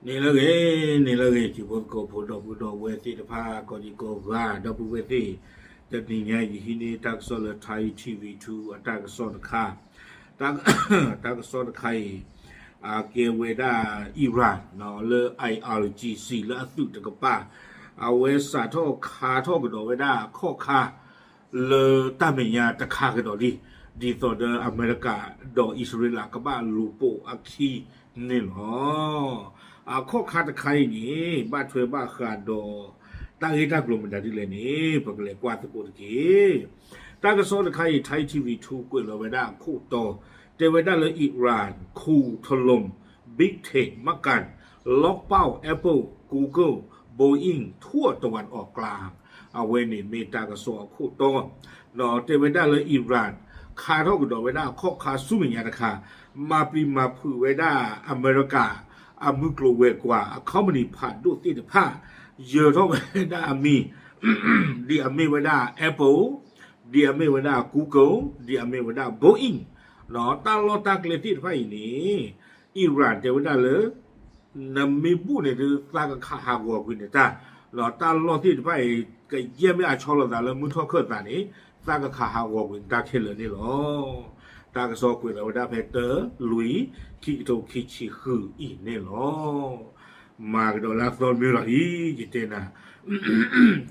န့ၣ်လၢဂ့ၤ, န့ၣ်လၢဂ့ၤ ထံဖိကီၢ်ဖိ ဒီပုၢ်ဒီဝဲၢ်သ့ၣ်တဖၣ် ကိးဒံကိးဂၤ ဒီပုၢ်ဝဲၢ်သ့ၣ်, တနံၤညါယဟံးန့ၢ်တၢ်ကစီၣ်လၢ Thai T V two အတၢ်ကစီၣ်တခါ, တၢ်ကစီၣ်တခါအံၤ အကဲဝဲဒၣ် Iran လၢ I R G C လၢအသုးတကပၤ အဝဲစးထီၣ်ခါထီၣ်ကဒီးဝဲဒၣ်ခီၣ်ခါ လၢတၢ်မဲာ်ညါတခါကဒီးလံ, ဒ်သိးဒီးအမဲရကၤဒီးအံၣ်စရ့လးကဘၣ်လူၤပိာ်အခံန့ၣ်လီၤ. အခီၣ်ခါတခါအံၤန့ၣ် ဘၣ်ထွဲဘၣ်ဃးဒီး တၢ်ဂ့ၢ်တၢ်ကျိၤမတၤဒ်လဲၣ်န့ၣ် ပကလဲၤကွၢ်သကိးတက့ၢ်. တၢ်ကစီၣ်တခါအံၤ Thai T V two ကွဲးလီၤဝဲဒၣ်အခိၣ်တီ, တဲဝဲဒၣ်လၢ Iran คูถล่ม Big Tech มะกัน ล็อกเป้า Apple Google Boeing ทั่วตะวันออกกลาง အဝဲန့ၣ်မ့ၢ်တၢ်ကစီၣ်အခိၣ်တီ, ဒီးတဲဝဲဒၣ်လၢ Iran ခါထီၣ်ကဒီးဝဲဒၣ်ခီၣ်ခါဆူမဲာ်ညါတခါ, မၤပျံၤမၤဖုးဝဲဒၣ် အမဲရကၤ အမုၢ်ကျိၤဝဲၤကွာ် အ company ဖးဒိၣ်သ့ၣ်တဖၣ်, ယၢၤထီၣ်ဝဲဒၣ်အမံၤ ဒ်အမ့ၢ်ဝဲဒၣ် Apple, ဒ်အမ့ၢ်ဝဲဒၣ် Google, ဒ်အမ့ၢ်ဝဲဒၣ် Boeing, တၢ်လီၢ်တၢ်ကျဲသ့ၣ်တဖၣ်အံၤန့ၣ် Iran တဲဝဲဒၣ်လၢ နမ့ၢ်ဘူၣ်န့ၣ်ဒုး သးကခးဟးဂီၤကွံာ်နတၢ်, ဒီးတၢ်လီၢ်သ့ၣ်တဖၣ်အံၤ ကယဲၢ်မ့ၢ်အဆီလီၤသးလၢမုၢ်ထီၣ်ခၢၣ်သးန့ၣ် သးကခးဟးဂီၤကွံာ်နတၢ်ခဲလၢာ်န့ၣ်လီၤ. တၢ်ကစီၣ်ကွဲးလီၤဝဲဒၣ်ဖဲတၢ လွံၢ် ခံကထိခံဆံဃုအံၤန့ၣ်လီၤ. မၤကဒီးလၢအသီတမံၤလီၤအံၤ ယတဲနၤ,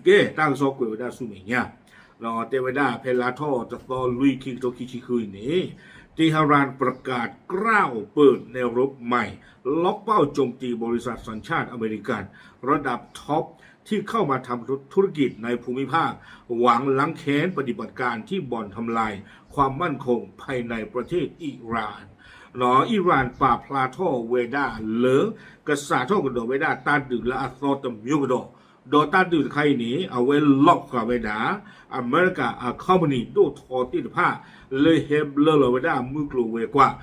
ကဲ တၢ်ကစီၣ်ကွဲးဝဲဒၣ်ဆူမဲာ်ညါ တဲဝဲဒၣ်ဖဲလါထီၣ်တသီလွံၢ် ခံကထိခံဆံဃုအံၤန့ၣ် Tehran ประกาศกล้าวเปิดแนวรบใหม่ ล็อกเป้าโจมตีบริษัทสัญชาติอเมริกัน ระดับท็อป ที่เข้ามาทำธุรกิจในภูมิภาค หวังล้างแค้นปฏิบัติการที่บ่อนทำลายความมั่นคงภายในประเทศอิหร่าน အံၣ်ရၣ်ပာ်ဖျါထီၣ်ဝဲဒၣ်လၢ ကစးထီၣ်ကဒီးဝဲဒၣ်တၢ်ဒုးလၢအသီတမံၤကဒီး, ဒီးတၢ်ဒုးတခါအံၤန့ၣ် အဝဲလီၤဃာ်ဝဲဒၣ် အမဲရကၤအ company ဒိၣ်ထီသ့ၣ်တဖၣ် လၢဟဲဘျၢလီၤဝဲဒၣ်မုၢ်ကျိၤဝဲၤကွာ်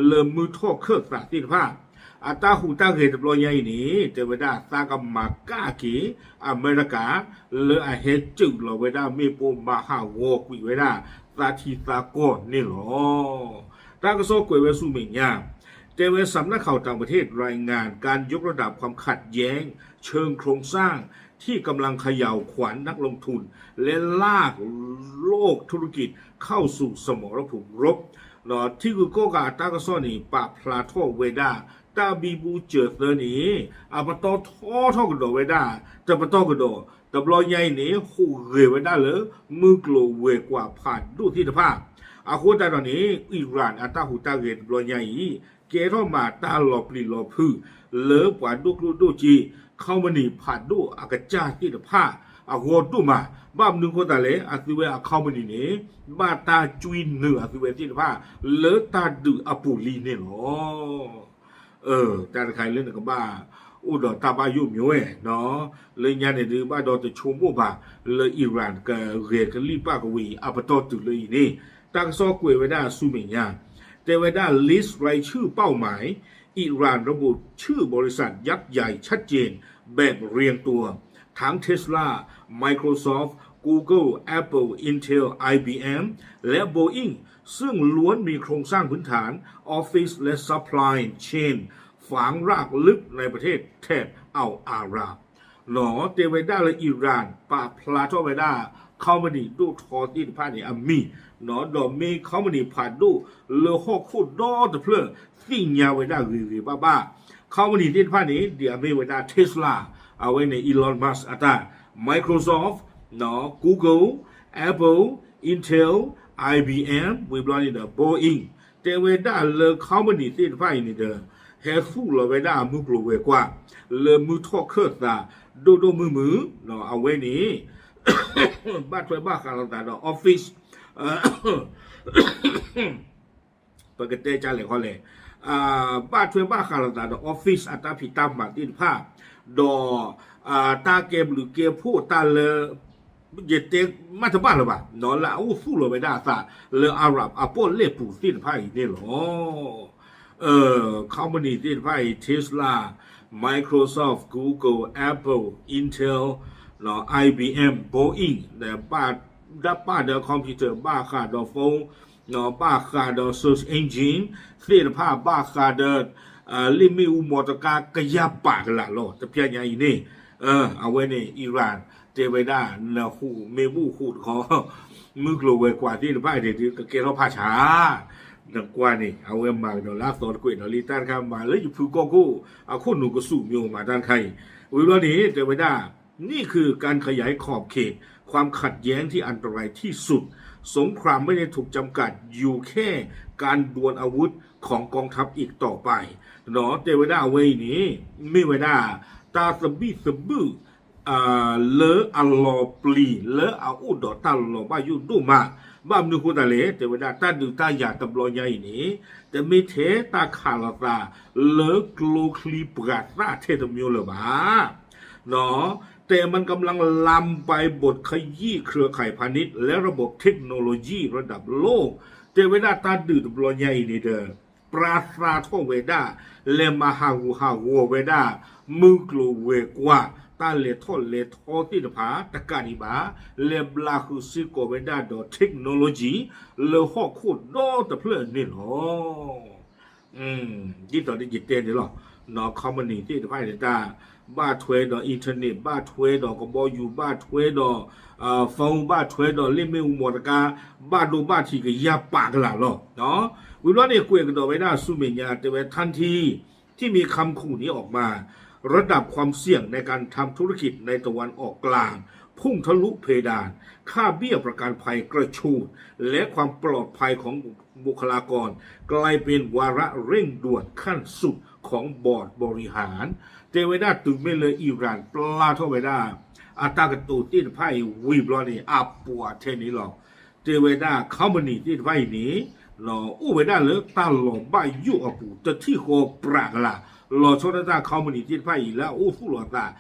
လၢမုၢ်ထီၣ်ခၢၣ်သးသ့ၣ်တဖၣ် အတၢ်ဟူးတၢ်ဂဲၤတဘျီညါအံၤန့ၣ် တဲဝဲဒၣ်သးကမၤကၣ်က့ၤ အမဲရကၤ လၢအဟဲစၢးလီၤဝဲဒၣ်မ့ၣ်ပိၢ်မၤဟးဂီၤကွံာ်ဝဲဒၣ် သးထံသးကီၢ်န့ၣ်လီၤ. တၢ်ကစီၣ်ကွဲးဝဲဆူမဲာ်ညါ တဲဝဲ สำนักข่าวต่างประเทศรายงาน การยกระดับความขัดแย้งเชิงโครงสร้างที่กำลังเขย่าขวัญนักลงทุน และลากโลกธุรกิจเข้าสู่สมรภูมิรบ ထံဂုၤကီၢ်ဂၤအတၢ်ကစီၣ်န့ၣ် ပာ်ဖျါထီၣ်ဝဲဒၣ် တၢ်ဘံဘူစၢၤသၢန့ၣ် အပတီၢ်ထီထီၣ်ကဒီးဝဲဒၣ် တပတီၢ်ကဒီး တဘျီညါအံၤန့ၣ် ဟူးဂဲၤဝဲဒၣ်လၢ မုၢ်ကျိၤဝဲၤကွာ်ဖးဒိၣ်သ့ၣ်တဖၣ် အဃိသတးဒီးန့ၣ် အံၣ်ရၣ်အတၢ်ဟူးတၢ်ဂဲၤတဘျီညါအံၤ ကဲထီၣ်မးတၢ်လီၤပျံၤလီၤဖုး လၢပှၤဒိၣ်ကျိၣ်ဒိၣ်စ့ company ဖးဒိၣ်အကစၢ်သ့ၣ်တဖၣ် အဂီၢ်ဒိၣ်မး ဘၣ်မနုၤအဃိသတးလဲၣ် အသုဝဲအ company န့ၣ် ဘၣ်တၢ်ကွံနုာ်အသုဝဲသ့ၣ်တဖၣ် လၢတၢ်ဒုးအပူၤလံန့ၣ်လီၤ. တၢ်တခါအံၤလၢနကဘၣ်အိၣ်ဒီးတၢ်ဘၣ်ယိၣ်မ့ၢ်ဝဲ, လၢညါန့ၣ်ဒုးဘၣ်ဒီးတဆိကမိၣ်ဘၣ် လၢအံၣ်ရၣ်ကဂဲၤကလံၣ်ပၣ်ကဝ့ၤအံၤ အပတီၢ်တုၤလၢအံၤန့ၣ် တၢ်ကစီၣ်ကွဲးဝဲဒၣ်ဆူမဲာ်ညါ တဲဝဲဒၣ် list รายชื่อเป้าหมาย อิหร่านระบุชื่อบริษัทยักษ์ใหญ่ชัดเจนแบบเรียงตัว ทั้ง Tesla Microsoft Google Apple Intel IBM และ Boeing ซึ่งล้วนมีโครงสร้างพื้นฐาน office และ supply chain ฝังรากลึกในประเทศแถบอัลอาหรับ တဲဝဲဒၣ်လၢ Iran ပာ်ဖျါထီၣ်ဝဲဒၣ် company ဒိၣ်ထီသ့ၣ်တဖၣ်န့ၣ်အမံၤ, ဒီးမ့ၢ် company ဖးဒိၣ်လၢဟီၣ်ခိၣ်ဒီတဖျၢၣ် သ့ၣ်ညါဝဲဒၣ်ဂ့ၤဂ့ၤဘၣ်ဘၣ်. company သ့ၣ်တဖၣ်န့ၣ် ဒ်အမ့ၢ်ဝဲဒၣ် Tesla အဝဲန့ၣ် Elon Musk အတၢ်, Microsoft, Google, Apple, Intel, IBM ဝံၤဘျီန့ၣ်ဒီး Boeing တဲဝဲဒၣ်လၢ company သ့ၣ်တဖၣ်အံၤန့ၣ်ဒီး ဟဲသူၣ်လီၤဝဲဒၣ်အမုၢ်ကျိၤဝဲၤကွာ် လၢမုၢ်ထီၣ်ခၢၣ်သး ဒိၣ်ဒိၣ်မုၢ်မုၢ်, အဝဲန့ၣ် ဘၣ်ထွဲဘၣ်ဃးလိာ်သးဒီး office ပကတဲကလဲၣ်ခီလဲၣ်, ဘၣ်ထွဲဘၣ်ဃးလိာ်သးဒီး office အတၢ်ဖံးတၢ်မၤသ့ၣ်တဖၣ်, ဒီး တၢ်ကဲဘျုးကဲဖှိၣ်တၢ်လၢ ယတဲမ့ၢ်တဘၣ်လၢၤဘၣ်, လၢအအိၣ်သူၣ်လီၤဝဲဒၣ်အသး လၢ Arab အပီၣ်လဲၣ်ပူၤသ့ၣ်တဖၣ်အံၤန့ၣ်လီၤ. company သ့ၣ်တဖၣ်အံၤ Tesla, Microsoft, Google, Apple, Intel, IBM, Boeing ဒီးပာ်ဒီး computer ဘၣ်ဃးဒီး phone ဘၣ်ဃးဒီး search engine သ့ၣ်တဖၣ် ဘၣ်ဃးဒီး လ့ၣ်မ့ၣ်အူမီတကါကယၤပာ်ကလးလီၤ. တပျၢ်ညါအံၤန့ၣ် အဝဲန့ၣ် Iran တဲဝဲဒၣ် နဟူးမ့ၣ်ဘူၣ်ဟူးတခီ မုၢ်ကျိၤဝဲၤကွာ်သ့ၣ်တဖၣ်ဒဲးဒုး ကကဲထီၣ်ဖးဆါ နကွၢ်န့ၣ် အဝဲမၤကဒီးလၢအသီတကွဲးဒီးလံ တၢ်တခါမၤလၢယဖုကီၢ်ခိၣ် အခိၣ်နူာ်ကစူၣ်မ့ၢ်အိၣ်မးတၢ်တခါအံၤ ဝံၤဘျီန့ၣ် တဲဝဲဒၣ် นี่คือการขยายขอบเขตความขัดแย้งที่อันตรายที่สุด สงครามไม่ได้ถูกจำกัดอยู่แค่การดวลอาวุธของกองทัพอีกต่อไป တဲဝဲဒၣ်အဝဲအံၤန့ၣ် မ့ၢ်ဝဲဒၣ် တၢ်သဘံၣ်သဘုၣ် လၢအလီၤပျံၤ လၢအအိၣ်ဒီးတၢ်လီၤဘၣ်ယိၣ်ဒိၣ်မး ဘၣ်မနုၤအဃိသတးလဲၣ် တဲဝဲဒၣ် တၢ်ဒုးတၢ်ယၤတဘျီညါအံၤန့ၣ် တမ့ၢ်ထဲတၢ်ခးလိာ်သး လၢကျိချံပှၤသၣ်ထဲတမံၤလၢၤဘၣ် แต่มันกำลังลามไปบดขยี้เครือข่ายพาณิชย์และระบบเทคโนโลยีระดับโลก တဲဝဲဒၣ်တၢ်ဒုးတဘျီညါအံၤန့ၣ်ဒီး ပြၢသးထီၣ်ဝဲဒၣ် လဲၤမၤဟးဂူာ်ဟးဂီၤဝဲဒၣ် မုၢ်ကျိၤဝဲၤကွာ် တၢ်လဲၤထီၣ်လဲၤထီသ့ၣ်တဖၣ် တကးဒံးဘၣ် လဲၤဘျးဃုာ်စ့ၢ်ကီးဝဲဒၣ်ဒီး technology လၢဟီၣ်ခိၣ်ဒီတဖျၢၣ်န့ၣ်လီၤ. ဒ်သိးဒီးယတဲန့ၣ်လီၤ company သ့ၣ်တဖၣ်န့ၣ် တၢ်ဘၣ်ထွဲဒီး internet ဘၣ်ထွဲဒီးကဘီယူၤ ဘၣ်ထွဲဒီး phone ဘၣ်ထွဲဒီးလ့ၣ်မ့ၣ်အူမီတကါ ဘၣ်ဒိဘၣ်ထံးကယၤပာ်ကလးလီၤ. ဝံၤဘျီန့ၣ် ကွဲးကဒီးဝဲဒၣ်ဆူမဲာ်ညါ တဲဝဲ ทันทีที่มีคำขู่นี้ออกมา ระดับความเสี่ยงในการทำธุรกิจในตะวันออกกลางพุ่งทะลุเพดาน ค่าเบี้ยประกันภัยกระฉูด และความปลอดภัยของบุคลากรกลายเป็นวาระเร่งด่วนขั้นสุดของบอร์ดบริหาร တဲဝဲဒၣ်တုၤမ့ၢ်လၢ Iran ပျၢထီၣ်ဝဲဒၣ် အတၢ်ကတိၤသ့ၣ်တဖၣ်အံၤဝံၤဘျီန့ၣ် အပှၤထဲန့ၣ်လီၤ. တဲဝဲဒၣ် company သ့ၣ်တဖၣ်အံၤန့ၣ် အိၣ်ဝဲဒၣ်လၢတၢ်လီၤဘၣ်ယိၣ်အပူၤ တထံၣ်ဃီပြးကလး လီၤဆီဒၣ်တၢ် company သ့ၣ်တဖၣ်အံၤ လၢအအိၣ်သူၣ်လီၤအသး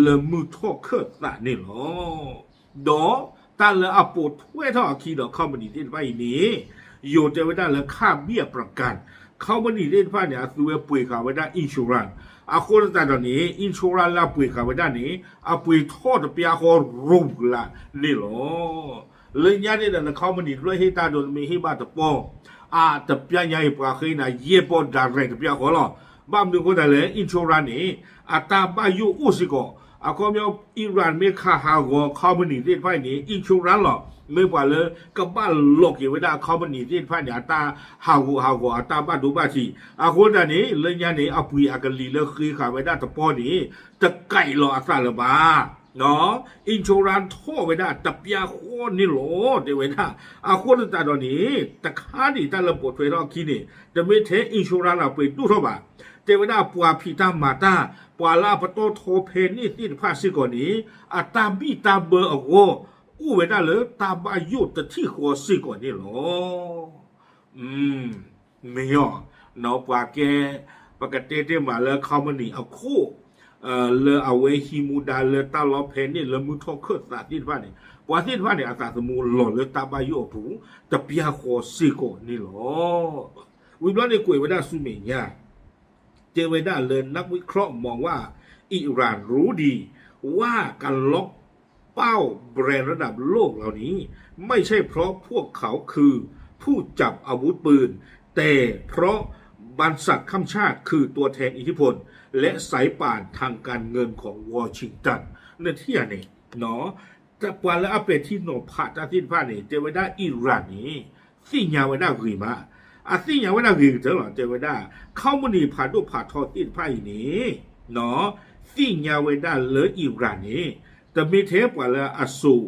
လၢမုၢ်ထီၣ်ခၢၣ်သးန့ၣ်လီၤ. ဒီးတၢ်လၢအပိာ်ထွဲထီၣ်အခံဒီး company သ့ၣ်တဖၣ်အံၤန့ၣ် ယိၤတဲဝဲဒၣ်လၢ ค่าเบี้ยประกัน company သ့ၣ်တဖၣ်န့ၣ် အသုဝဲပှ့ၤဃာ်ဝဲဒၣ် insurance အဃိသတးဒီးန့ၣ် insurance လၢအပှ့ၤဃာ်ဝဲဒၣ်န့ၣ် အပှ့ၤထီၣ်တပျၢ်ဃီရိကလးန့ၣ်လီၤ. လၢညါန့ၣ်ဒီး န company တဖျၢၣ်ဟ့ၣ်တၢ်ဒိး နမ့ၢ်ဟ့ၣ်ဘၣ်တပီၢ် အတပျၢ်ညါအံၤ ပှၤဃ့နၤယဲၢ်ပီၢ် direct တပျၢ်ဃီလီၤ. ဘၣ်မနုၤအဃိသတးလဲၣ် insurance န့ၣ် အတၢ်ဘၣ်ယိၣ်အိၣ်စ့ၢ်ကီး အခီပညီ Iran မ့ၢ်ခးဟးဂီၤ company သ့ၣ်တဖၣ်အံၤန့ၣ် insurance လီၤ. မ့ၢ်ပှၤလၢကဘၣ်လီၤက့ၤဝဲဒၣ် company သ့ၣ်တဖၣ်န့ၣ် အတၢ်ဟးဂီၤဟးဂီၤ အတၢ်ဘၣ်ဒိဘၣ်ထံး အဃိသတးန့ၣ် လၢညါန့ၣ် အပှ့ၤအကလံၤလၢဃ့ဃာ်ဝဲဒၣ်တပီၢ်န့ၣ် တကဲးလီၤအသးလၢၤဘၣ် insurance ထီၣ်ဝဲဒၣ်တပျၢ်ဃီန့ၣ်လီၤ တဲဝဲဒၣ်. အဃိသတးဒီးန့ၣ် တခါန့ၣ် တၢ်လၢပိာ်ထွဲထီၣ်အခံန့ၣ် တမ့ၢ်ထဲ insurance လၢပှ့ၤဒိၣ်ထီၣ်ဘၣ်. တဲဝဲဒၣ်ပှၤဖံးတၢ်မၤတၢ် ပှၤလၢအပတီၢ်ထီဖဲန့ၣ်သ့ၣ်တဖၣ်စ့ၢ်ကီးန့ၣ် အတၢ်ဘံၣ်တၢ်ဘၢအဂီၢ် အိၣ်ဝဲဒၣ်လၢတၢ်ဘၣ်ယိၣ်တထံၣ်ဃီစ့ၢ်ကီးန့ၣ်လီၤ. မ့ၢ်အီၤ ပှၤကဲ ပကတဲတ့ၢ်မးလၢ company အခိၣ် လၢအဝဲဟံးမူဒါလၢတၢ်လီၢ်ဖဲန့ၣ်လၢမုၢ်ထီၣ်ခၢၣ်သးသ့ၣ်တဖၣ်န့ၣ် ပှၤသ့ၣ်တဖၣ်န့ၣ် အသးသမူလီၤလၢတၢ်ဘၣ်ယိၣ်အပူၤ တပျၢ်ဃီစ့ၢ်ကီးန့ၣ်လီၤ. ဝံၤဘျီန့ၣ်ကွဲးဝဲဒၣ်ဆူမဲာ်ညါ တဲဝဲဒၣ်လၢ นักวิเคราะห์มองว่า อิหร่านรู้ดีว่าการล็อกเป้าแบรนด์ระดับโลกเหล่านี้ ไม่ใช่เพราะพวกเขาคือผู้จับอาวุธปืน แต่เพราะบันสัดข้ามชาติคือตัวแทนอิทธิพล และสายป่านทางการเงินของวอชิงตัน နထံၣ်ဧါန့ၣ် ပှၤလၢအပဲာ်ထံနီၤဖးတၢ်သ့ၣ်တဖၣ်န့ၣ် တဲဝဲဒၣ် Iran န့ၣ် သ့ၣ်ညါဝဲဒၣ်ဂ့ၤမး, အသ့ၣ်ညါဝဲဒၣ်ဂ့ၤကတၢၢ်လီၤ. တဲဝဲဒၣ် company ဖးဒိၣ်ဖးထီသ့ၣ်တဖၣ်အံၤန့ၣ် သ့ၣ်ညါဝဲဒၣ်လၢ Iran န့ၣ် တမ့ၢ်ထဲပှၤလၢအစိာ်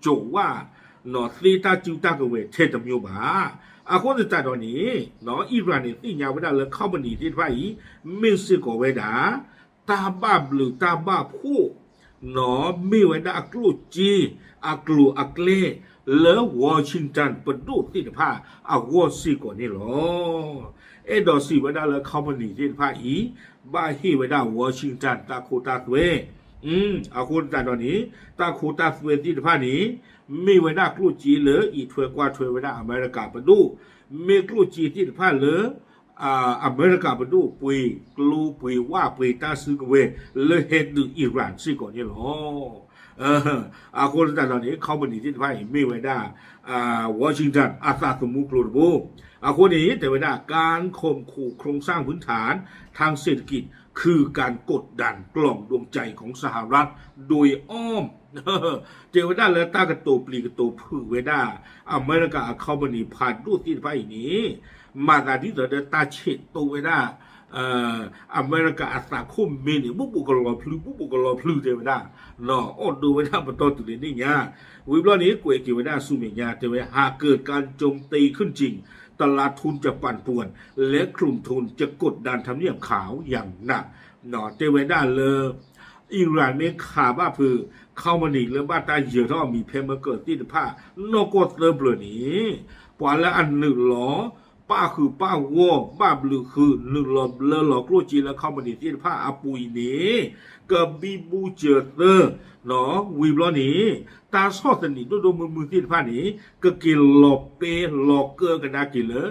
ကျိစိာ်ဝၣ် သ့တၢ်စုတၢ်ကဝဲၤထဲတမျိုးဘၣ်. အဃိသတးဒီးန့ၣ် Iran န့ၣ် သ့ၣ်ညါဝဲဒၣ်လၢ company သ့ၣ်တဖၣ်အံၤ မ့ၢ်စ့ၢ်ကီးဝဲဒၣ် တၢ်ဘၣ်ဘျုးတၢ်ဘၣ်ဖှိၣ် မ့ၢ်ဝဲဒၣ်အကျိၣ်စ့ အကျိၤအကျဲ လၢ Washington ပဒိၣ်သ့ၣ်တဖၣ်အဂီၢ်စ့ၢ်ကီးန့ၣ်လီၤ. အဲၣ်ဒိးစံးဝဲဒၣ်လၢ company သ့ၣ်တဖၣ်အံၤ ဘၣ်ဟ့ၣ်ဝဲဒၣ် Washington တၢ်ခိတၢ်သွဲ, အဃိသတးဒီးန့ၣ် တၢ်ခိတၢ်သွဲသ့ၣ်တဖၣ်န့ၣ် မ့ၢ်ဝဲဒၣ်ကျိၣ်စ့လၢအံးထွဲကွၢ်ထွဲဝဲဒၣ်အမဲရကၤပဒိၣ်, မ့ၢ်ကျိၣ်စ့သ့ၣ်တဖၣ်လၢ အမဲရကၤပဒိၣ်ပှ့ၤကျိပှ့ၤဝၣ်ပှ့ၤတၢ်စုကဝဲၤလၢဟဲဒုး Iran စ့ၢ်ကီးန့ၣ်လီၤ. အဃိသတးဒီးန့ၣ် အဃိသတးဒီးန့ၣ် company သ့ၣ်တဖၣ်အံၤ မ့ၢ်ဝဲဒၣ် Washington အသးသမူကျိတဘိ. အဃိန့ၣ် တဲဝဲဒၣ် การข่มขู่โครงสร้างพื้นฐานทางเศรษฐกิจ คือการกดดันกล่องดวงใจของสหรัฐโดยอ้อม တဲဝဲဒၣ်လၢတၢ်ကတိၤပျံၤကတိၤဖုးဝဲဒၣ် အမဲရကၤအ company ဖးဒိၣ်သ့ၣ်တဖၣ်အံၤန့ၣ် မၤသးဒ်သိးဒီးတၢ်ဆဲးတိဝဲဒၣ် အမဲရကၤအသးခိၣ်မ့ၢ်န့ၣ် ဘူးဘူးကလီၤဖျုး ဘူးဘူးကလီၤဖျုးတဲဝဲဒၣ် အီၣ်ဒိဝဲဒၣ်ပတီၢ်တုၤလၢန့ၣ်ညါ ဝံၤဘျီန့ၣ် ကွဲးက့ၤဝဲဒၣ်ဆူမဲာ်ညါ တဲဝဲ หากเกิดการโจมตีขึ้นจริง ตลาดทุนจะปั่นป่วน และกลุ่มทุนจะกดดันทำเนียบขาวอย่างหนัก တဲဝဲဒၣ်လၢ Iran မ့ၢ်ခးဘၣ်ဖုး company လၢဘၣ်တၢ်ယၢၤထီၣ်အမံၤဖဲမကၢၤသ့ၣ်တဖၣ် နီၢ်ကီၢ်သၢပျၢၤန့ၣ် ပှၤလၢအနုာ်လီၤ ပၣ်ဃုာ်ပၣ်ဂီၢ် ဘၣ်ဘျုးဃုာ် နုာ်လီၤဘျၢလီၤကျိၣ်စ့လၢ company သ့ၣ်တဖၣ်အပူၤအံၤန့ၣ် ကဘံဘူစၢၤသၢ ဝံၤဘျီန့ၣ် တၢ်ဆီၣ်သနံးဒိၣ်ဒိၣ်မုၢ်မုၢ်သ့ၣ်တဖၣ်န့ၣ် ကက့ၤလီၤပဲလီၤကၢကဒါက့ၤလၢ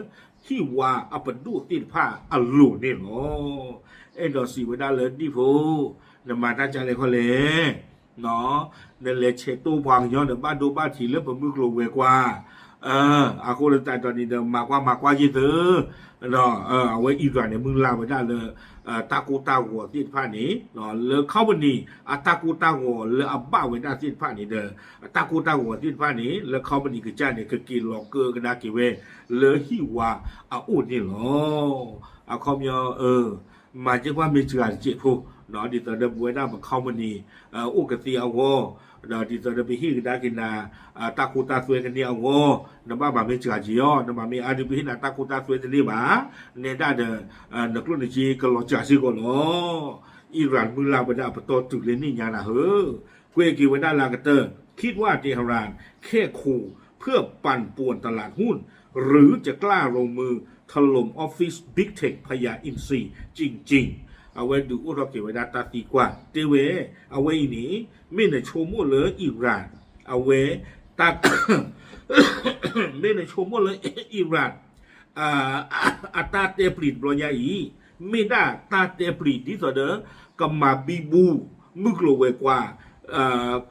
ဟံၣ်ဝါအပဒိၣ်သ့ၣ်တဖၣ်အလိၤန့ၣ်လီၤ. အဲၣ်ဒိးစံးဝဲဒၣ်လၢဒံၣ်ဖိ နမၤတၢ်ကလဲၣ်ခီလဲၣ် နလဲၤဆဲးတိပှၤကညီဒီးဘၣ်ဒိဘၣ်ထံးလၢပမုၢ်ကျိၤဝဲၤကွာ် အဃိသတးဒီးန့ၣ်ဒီး မၤကွၢ်မၤကွၢ်ယ့ၢ်သု ဒီးအဝဲ Iran န့ၣ် မုၢ်လၢ်ဝဲဒၣ်လၢ တၢ်ကိၢ်တၢ်ဂီၤသ့ၣ်တဖၣ်န့ၣ် လၢ company အတၢ်ကိၢ်တၢ်ဂီၤလၢအဘၣ်ဝဲဒၣ်သ့ၣ်တဖၣ်န့ၣ်ဒီး အတၢ်ကိၢ်တၢ်ဂီၤသ့ၣ်တဖၣ်န့ၣ် လၢ company ကစၢ်န့ၣ် ကက့ၤလီၤကၢကဒါက့ၤဝဲ လၢဟံၣ်ဝါအအိၣ်န့ၣ်လီၤ. အခီပညီ မၤကဲကွၢ်မ့ၢ်စှၤတစဲးဖိ ဒ်သိးဒီးပဝဲဒၣ်ပ company အိၣ်ကသ့အဂီၢ် ဒီးဒ်သိးဒီးပဟ့ၣ်ကဒါက့ၤနၤ တၢ်ခိတၢ်သွဲကန့ၢ်အဂီၢ် နဘၣ်မၤမ့ၢ်စှၤက့ၤအီၤ နမၤမ့ၢ်အါဒုးပဟ့ၣ်နၤတၢ်ခိတၢ်သွဲတန့ၢ်ဘၣ် နဲဒၣ်ဒီး နကျိၣ်နစ့ကလီၤစှၤစ့ၢ်ကီးလီၤ. Iran မုၢ်လၢ်ဝဲဒၣ်ပတီၢ်တုၤလၢန့ၣ်ညါနၤဧၢ ကွဲးက့ၤဝဲဒၣ်လၢအကတၢၢ် คิดว่าเตหะรานแค่ขู่เพื่อปั่นป่วนตลาดหุ้น หรือจะกล้าลงมือถล่มออฟฟิศ Big Tech พญาอินทรีย์จริงๆ အဝဲဒုးအိၣ်ထီၣ်က့ၤဝဲဒၣ်တၢ်သံကွၢ် တဲဝဲ အဝဲအံၤန့ၣ် မ့ၢ်နဆိကမိၣ်လၢ Iran အဝဲ တၢ် မ့ၢ်နဆိကမိၣ်လၢ Iran အတၢ်တဲပျံၤတဘျီညါအံၤ မ့ၢ်ဒၣ်တၢ်တဲပျံၤဒ်သိးဒီး ကမၤဘံဘူ မုၢ်ကျိၤဝဲၤကွာ်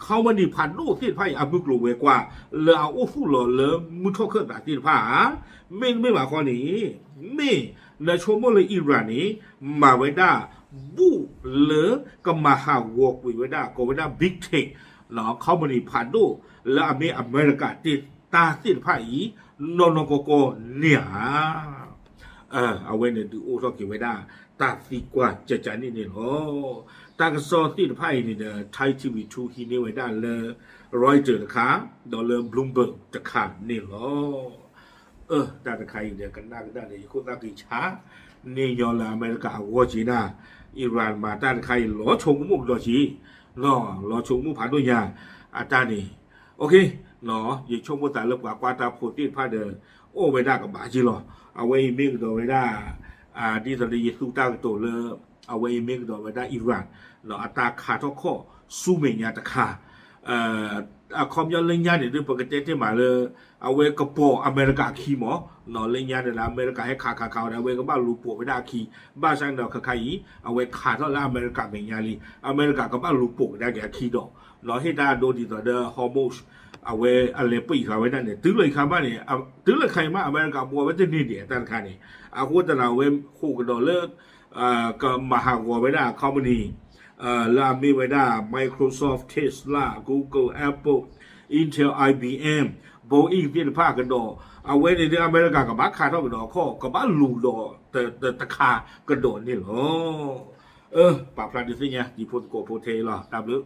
company ဖးဒိၣ်သ့ၣ်တဖၣ်အံၤ အမုၢ်ကျိၤဝဲၤကွာ် လၢအအိၣ်သူၣ်လီၤလၢမုၢ်ထီၣ်ခၢၣ်သးသ့ၣ်တဖၣ်ဧါ မ့တမ့ၢ်ဘၣ်ဃီန့ၣ် မ့ၢ်နဆိကမိၣ်လၢ Iran န့ၣ် မၤဝဲဒၣ် ဘူၣ်လၢကမၤဟးဂီၤကွံာ်ဝဲဒၣ် ကိးဝဲဒၣ် Big Tech company ဖးဒိၣ် လၢအမ့ၢ်အမဲရကၤတ့တၢ်သ့ၣ်တဖၣ်အံၤ နီၢ်နီၢ်ကီၢ်ကီၢ်န့ၣ်ဧါ အဝဲန့ၣ်ဒုးအိၣ်ထီၣ်က့ၤဝဲဒၣ် တၢ်သံကွၢ်ကကန့ၣ်န့ၣ်လီၤ. တၢ်ကစီၣ်သ့ၣ်တဖၣ်အံၤန့ၣ်ဒီး Thai ထံၣ်ဝံၤထူ ဟံးန့ၢ်ဝဲဒၣ်လၢ Reuters တခါ ဒီးလၢ Bloomberg တခါန့ၣ်လီၤ. တၢ်တခါအံၤဒီး ကနၣ်ကဒါဒီး ယခိၣ်သၣ်ကံဆါ န့ၢ်ညီလၢအမဲရကၤအဂီၢ်က့ၤဒၣ် Iran မၤတၢ်တခါအံၤ လီၤဆိကမိၣ်ကဒီးက့ၤ လီၤဆိကမိၣ်ဖးဒိၣ်ညါ အတၢ်န့ၣ် ယဆိကမိၣ်သးလၢ ပှၤကွၢ်တၢ်ဖိသ့ၣ်တဖၣ်ဒီး အီၣ်ဝဲဒၣ်ကဘၣ်က့ၤလီၤ. အဝဲအံၤမ့ၢ်ကဒီးဝဲဒၣ် ဒ်သိးဒီးယသူတၢ်ကတိၤလၢ အဝဲအံၤမ့ၢ်ကဒီးဝဲဒၣ် Iran အတၢ်ခးထီၣ်ခီၣ်ဆူမဲာ်ညါတခါ အခီပညီလၢညါန့ၣ်ဒီး ပကတဲတ့ၢ်မးလၢ အဝဲကပိာ်အမဲရကၤအခံမး လၢညါန့ၣ်ဒီး အမဲရကၤဟဲခးခးခးဝဲဒီး အဝဲကဘၣ်လူၤပိာ်ဝဲဒၣ်အခံ ဘၣ်ဆၣ်န့ၣ်ဒီးခဲခါအံၤ အဝဲခးထီၣ်လၢအမဲရကၤမဲာ်ညါလံ အမဲရကၤကဘၣ်လူၤပိာ်ကဒါက့ၤအခံဒီး ဟ့ၣ်တၢ်အဒိဒ်သိးဒီး Hormuz အဝဲအလဲၤပံာ်ဃာ်ဝဲဒၣ်န့ၣ် တုၤလၢခါမးန့ၣ် တုၤလၢခါအံၤမး အမဲရကၤဘှီဝဲတန့ၢ်ဒံးအတၢ်တခါန့ၣ် အဃိသတးဒီးအဝဲဃိးကဒီးလၢ ကမၤဟးဂီၤဝဲဒၣ် company လၢအမ့ၢ်ဝဲဒၣ် Microsoft, Tesla, Google, Apple, Intel, I B M, Boeing သ့ၣ်တဖၣ်ကဒီး အဝဲန့ၣ်ဒီး အမဲရကၤကဘၣ်ခးထီၣ်ကဒီးခီၣ် ကဘၣ်လူၤဒီးတခါကဒီးန့ၣ်လီၤ. ပာ်ဖျါဒုးသ့ၣ်ညါ တံၤဖိသကိးဖိထဲအံၤလီၤ. တၢ်ဘျုး